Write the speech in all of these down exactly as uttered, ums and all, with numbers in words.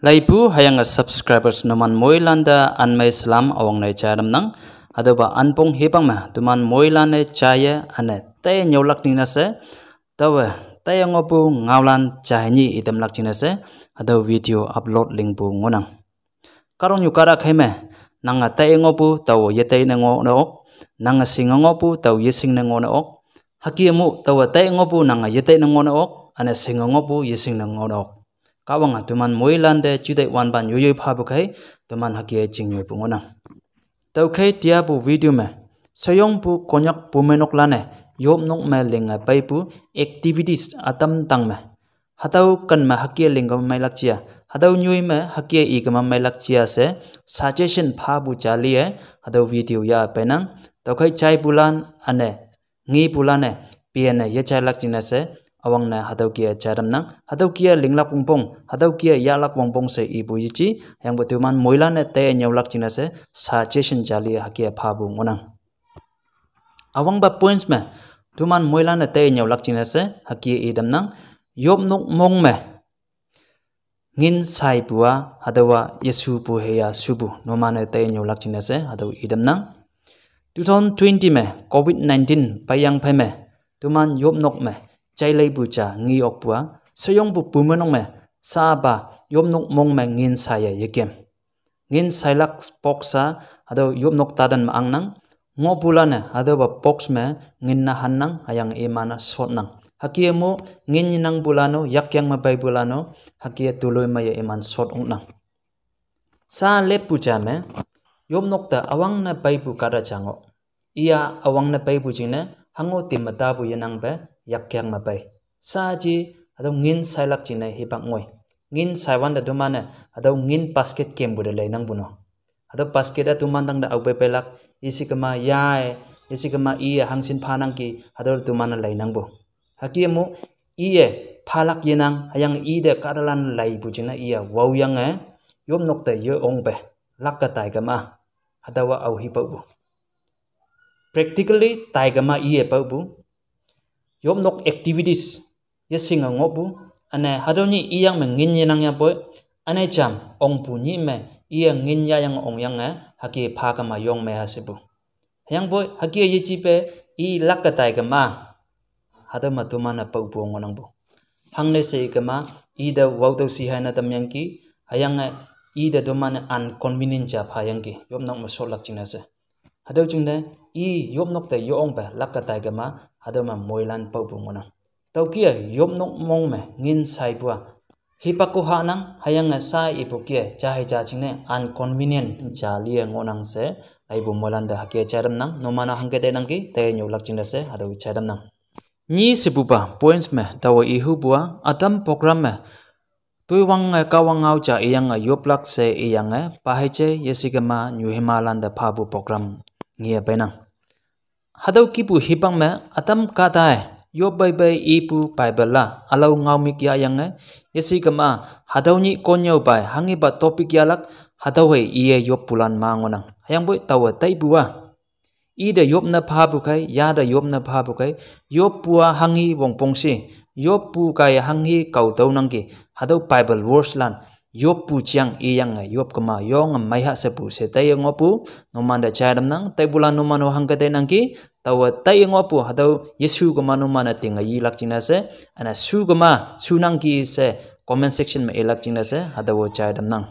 Laipu hüyange subscribers numan moilan te anmei salam üwangne jai tamnang. Hatüopa anpong hipak me teman moilan-e jaiye üne tei nyüolak jingne she, taowe tei ngohpu ngaolan jai nyi itamlak jingne she, hatüo video upload lingpu ngohnang. Kahtoknyu kahta khei me, nange tei ngohpu tao yetei ne ngohne ok, nange shinge ngohpu tao yeshing ne ngohne ok. Hüke mu taowe tei ngohpu nange yetei ne ngohne ok, üne shinge ngohpu yeshing ne ngohne ok. Kahwange teman moilan te juteih wanpan yoiyoi phapu khei, teman hüke chingnyoipu ngohnang. Tüokhei tiapu video me, sheyongpu Konyak bumeinoklan-e yopnok me linge peipu activities ütam tang me, hatüo ken me hüke lingkema meilak jia, hatüo nyoi me hüke ikema meilak jia she suggestion phapu jaliye, hatüo video yah peinang. Tüokhei jaipulan üne ngipulan-e pene yejailak jingne she, üwangne hatüo kih-e jai tamnang. Hatüo kih-e linglak wongpong, hatüo kih-e yahlak wongpong she ipu yeji, hüyangpoi teman moilan-e tei nyüolak jingne she suggestion jali hüke phapu ngohnang. Üwangpa points me, teman moilan-e tei nyüolak jingne she hüke itamnang. Yopnok mong me ngin shaipu-a, hatüowa yeshupu heya shupu, numan-e tei nyüolak jingne she hatüo itamnang. Two thousand twenty me covid nineteen peiyang phei me, teman yopnok me jaileipu ja nge okpu-a, sheyongpu bumeinok me, shapa yopnok mong me ngin shaiye yekem. Ngin shailak box-a, hatüo yopnok tadan me angnang, ngohpulan-e hatüopa box me ngin nahannang, hüyange iman-e shotnang. Hüke mu ngin yenangpulan-o, yakyang me peipulan-o, hüke toloi meiye iman shot oknang. Sha leppu ja me, yopnok te üwangne peipu kahta ja ngoh. Iya üwangne peipu jingne, hango tim me tapu yenangpe, yakyang me pei. Shaji, hatüo ngin shailak jingne hipak ngoi. Ngin shaiwante teman-e, hatüo ngin basket kempu te leinangpu no. Hatüo basket-a teman tangte aope peilak, yeshikema ya-e, yeshikema i-e hangshin phanangki, hatüo teman-e leinangpu. Hüke mu, i-e phalak yenang, hüyange i te kahtalan leipu jingne i-e waoyange, yopnok te yo ongpe, lakke taikema, hatüowa ao hipaopu. Practically taikema i-e paopu. Yopnok activities, yeshinge ngohpu, üne hatüo nyih iyang me ngin yenang yangpoi, üne jam ongpu nyih me, iye ngin yahyange ongyange, hüke phakema yong me hashepu. Hüyangpoi, hüke yejipe, i lakke taikema, hatüo me teman-e paopu ngohnangpu. Hangne she ikema, i te waotüo shi haine tamyangki, hüyange, i te teman-e inconvenient ja phayangki, yopnok me shotlak jingne she. Hatüo jingne, i yopnok te yo ongpe lakke taikema, hatüo me moilan paopu ngohnang. Tüokih-e yopnok mong me ngin shaipu-a, hipak ko hahnang, hüyange sha ipu kih-e ja hei ja jingne inconvenient ja liye ngohnang she, laipu moilan te hüke jai tamnang, numan-a hangke teinangki, tei nyüolak jingne she hatüo jai tamnang. Nyi shepupa points me taowe ihupu-a, ütam program me toiwange Kahwang ngao ja iyange yoplak she iyange pahei je yeshikema nyuhimalan te phapu program nge peinang. Hatüo kihpu hipak me ütam kahtae yop peipe ipu Bible-a ülao ngaomük yahyange, yeshikema hatüo nyih konnyüo pei hanghipa topic yahlak, hatüo hei iye yoppulan ma ngohnang. Hüyangpoi taowe taipu-a, i te yopne phapu khei, ya te yopne phapu khei, yoppu-a hanghi wongpong shi, yoppu kaiye hanghi kao tüo nangki, hatüo Bible verse lan, yoppu jeang iyange yopkema yonge meiha shepu she taiye ngohpu, numan te jai tamnang, taipulan numan-o hangke teinangki, taowe taiye ngohpu, hatüo yeshu kema numan-e tinge yilak jingne she, üne shu kema, shu nangki she, comment section me ilak jingne she, hatüowe jai tamnang.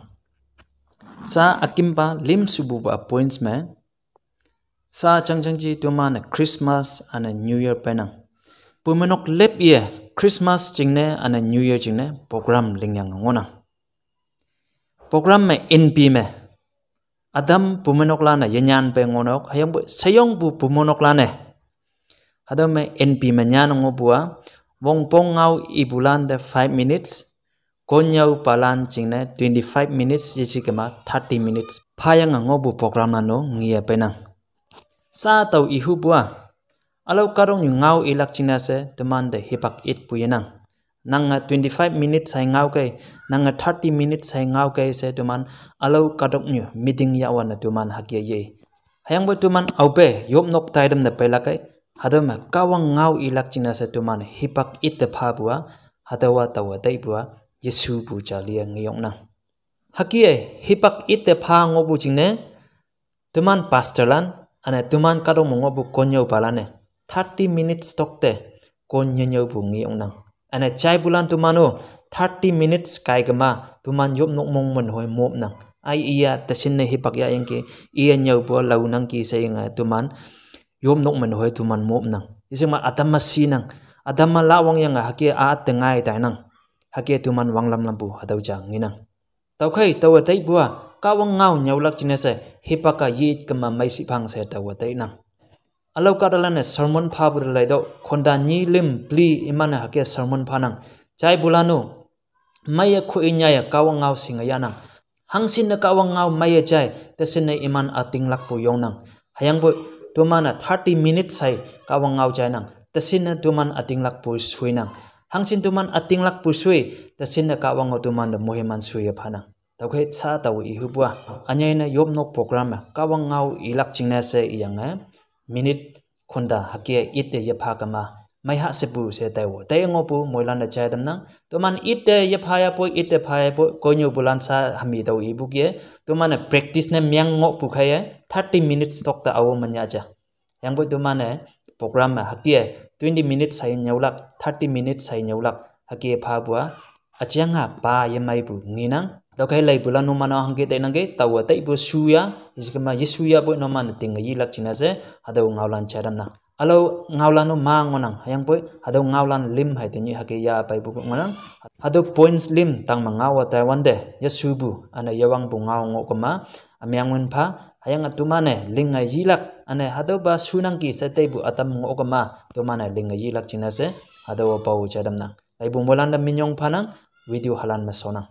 Sha ükimpa lim shepupa points me, sha jangjang ji teman-e Christmas üne New Year peinang. Bumeinok lep ye Christmas jingne üne New Year jingne program lingyange ngohnang. Program me inpi me, ütam bumeinoklan-e yenyanpe ngohnok, hüyangpoi sheyongpu bumeinoklan-e, hatüo me inpi me nyan ngohpu-a, wongpong ngao ipulan te five minutes, konnyüopalan jingne twenty-five minutes yeshikema thirty minutes phayange ngohpu program lan-o nge peinang. Sha tao ihupu-a, ülao kahtoknyu ngao ilak jingne she teman te hipak itpu yenang. Nange twenty-five minutes hei ngaokei, nange thirty minutes hei ngaokei she teman ülao kahtoknyu meeting yahwanne teman hüke ye. Hüyangpoi teman aope yopnok taitam te peilak kei, hatüo me Kahwang ngao ilak jingne she teman hipak itte phapu-a, hatüowa taowe taipu-a, yeshupu ja liye ngeyoknang. Hüke hipak ite pha ngohpu jingne, teman pastor lan, üne teman kahtok me ngohpu konnyüopalan-e thirty minutes tokte konnyünyüopu nge-oknang. Üne jaipulan teman-o thirty minutes kaikema teman yopnok mong me nehoi mopnang. Ai iya teshinne hipak yahyangki, iya nyüopu laonangki sheyange teman yopnok me nehoi teman mopnang. Yejema ütam me shinang, ütam me lahwangyange hüke a te ngai tainang. Hüke teman wanglam lampu hatüo ja ngenang. Tüokhei taowe taipu-a Kahwang ngao nyüolak jingne she hipak-a yit kema mei shiphang she taowe tainang. Ülao kahtalan-e sermon phapu te leitüoh, khonta nyi lüm peli iman-e hüke sermon phanang. Jaipulan-o, meiye khoi nyaye Kahwang ngao shinge yahnang. Hangshinne Kahwang ngao meiye jai, teshinne iman ütinglakpu yongnang. Hüyangpoi teman-e thirty minutes hei Kahwang ngao jainang, teshinne teman ütinglakpu shuinang. Hangshin teman ütinglakpu shui, teshinne Kahwang-o teman te moiman shuiye phanang. Tüokhei sha taowe ihupu-a, ünyei ne yopnok program me Kahwang ngao ilak jingne she iyange, minute khonta hüke ite yepha kema meiha shepu she taiwo tai ngohpu moilan te jai tamnang. Teman ite yepha yapoi, ite pha yapoi, konnyüopulan sha hami tao ipu kih-e, teman-e practice ne meng ngohpu khei-e, thirty minutes tokte ao me nya ja. Hüyangpoi teman-e program me hüke twenty minutes hei nyüolak, thirty minutes hei nyüolak, hüke phapu-a, üjeng-a pa yemeipu ngenang. Tüokhei leipulan numan-o hangke tainangki, taowe taipu shuya, yejema yeshuyapoi numan tinge yilak jingne she hatüo ngaolan jai tamnang. Ülao ngaolan-o ma ngohnang, hüyangpoi hatüo ngaolan lüm hei tenyih hüke yah peipu ngohnang. Hatüo points lüm tangme ngao-a taiwante yeshupu üne yewangpu ngao ngoh kema, ümeng win pha, hüyange teman-e linge yilak, üne hatüopa shunangki she taipu ütam ngoh kema, teman-e linge yilak jingne she hatüo pao jai tamnang. Leipu moilan te minyong phanang, video halan me shonnang.